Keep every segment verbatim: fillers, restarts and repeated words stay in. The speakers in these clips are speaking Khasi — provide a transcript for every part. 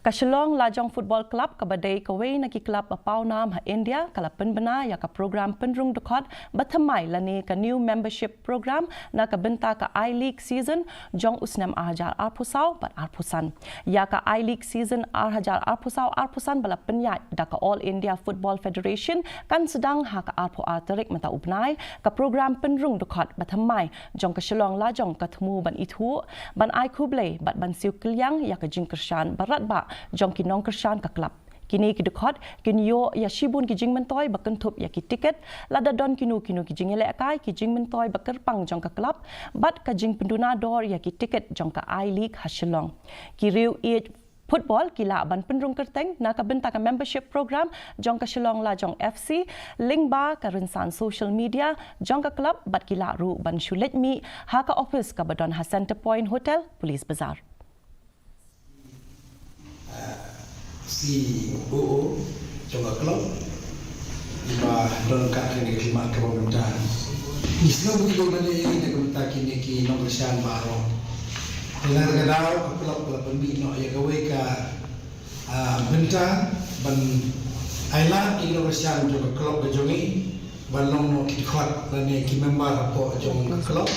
Ka Shillong Lajong Football Club, kaba dei kawei na ki club ba pawnam ha India, ka la pynbna ïa ka program pynrung dkhot ba thymmai lane ka new membership program na ka bynta ka I-League season jong u snem ar hajar arphew saw bad arphew san. Ïa ka I-League season ar hajar arphew saw arphew san ba la pynïaid da ka All India Football Federation kan sdang ha ka arphew ar tarik mynta u bnai. Ka program pynrung dkhot ba thymmai jong ka Shillong Lajong ka thmu ban ithuh, ban ai khublei bad ban siew kylliang ïa ka jingkyrshan ba radbah jong ki nongkyrshan ka club. Kine ki dkhot kin ïoh ïa shibun ki jingmyntoi ba kynthup ïa ki tiket, lada don kino kino ki jingïalehkai, ki jingmyntoi ba kyrpang jong ka club bad ka jingpynduna dor ïa ki tiket jong ka I-League ha Shillong. Ki riew ïeit football ki lah ban pynrung kyrteng na ka bynta ka membership program jong ka Shillong Lajong F C lyngba ka rynsan social media jong ka club bad ki lah ruh ban shu leit mih ha ka office kaba don ha Centre Point Hotel, Police Bazar. C O O jong ka club ba don kat kane ka khidmat kaba mynta. Ngi sngewbha ïa ka bynta kine ki nongkyrshan baroh. Te na kata ka daw ka club ka la pynmih noh ïa kawei ka bynta ban ailad ïa ki nongkyrshan jong ka club ka jong ngi ban long noh ki dkhot lane ki member hapoh jong ka club.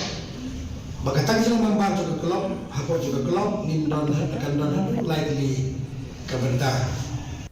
Ba kata ki long member jong ka club, hapoh jong ka club ngin don, kan don haduh lai tylli ka bynta.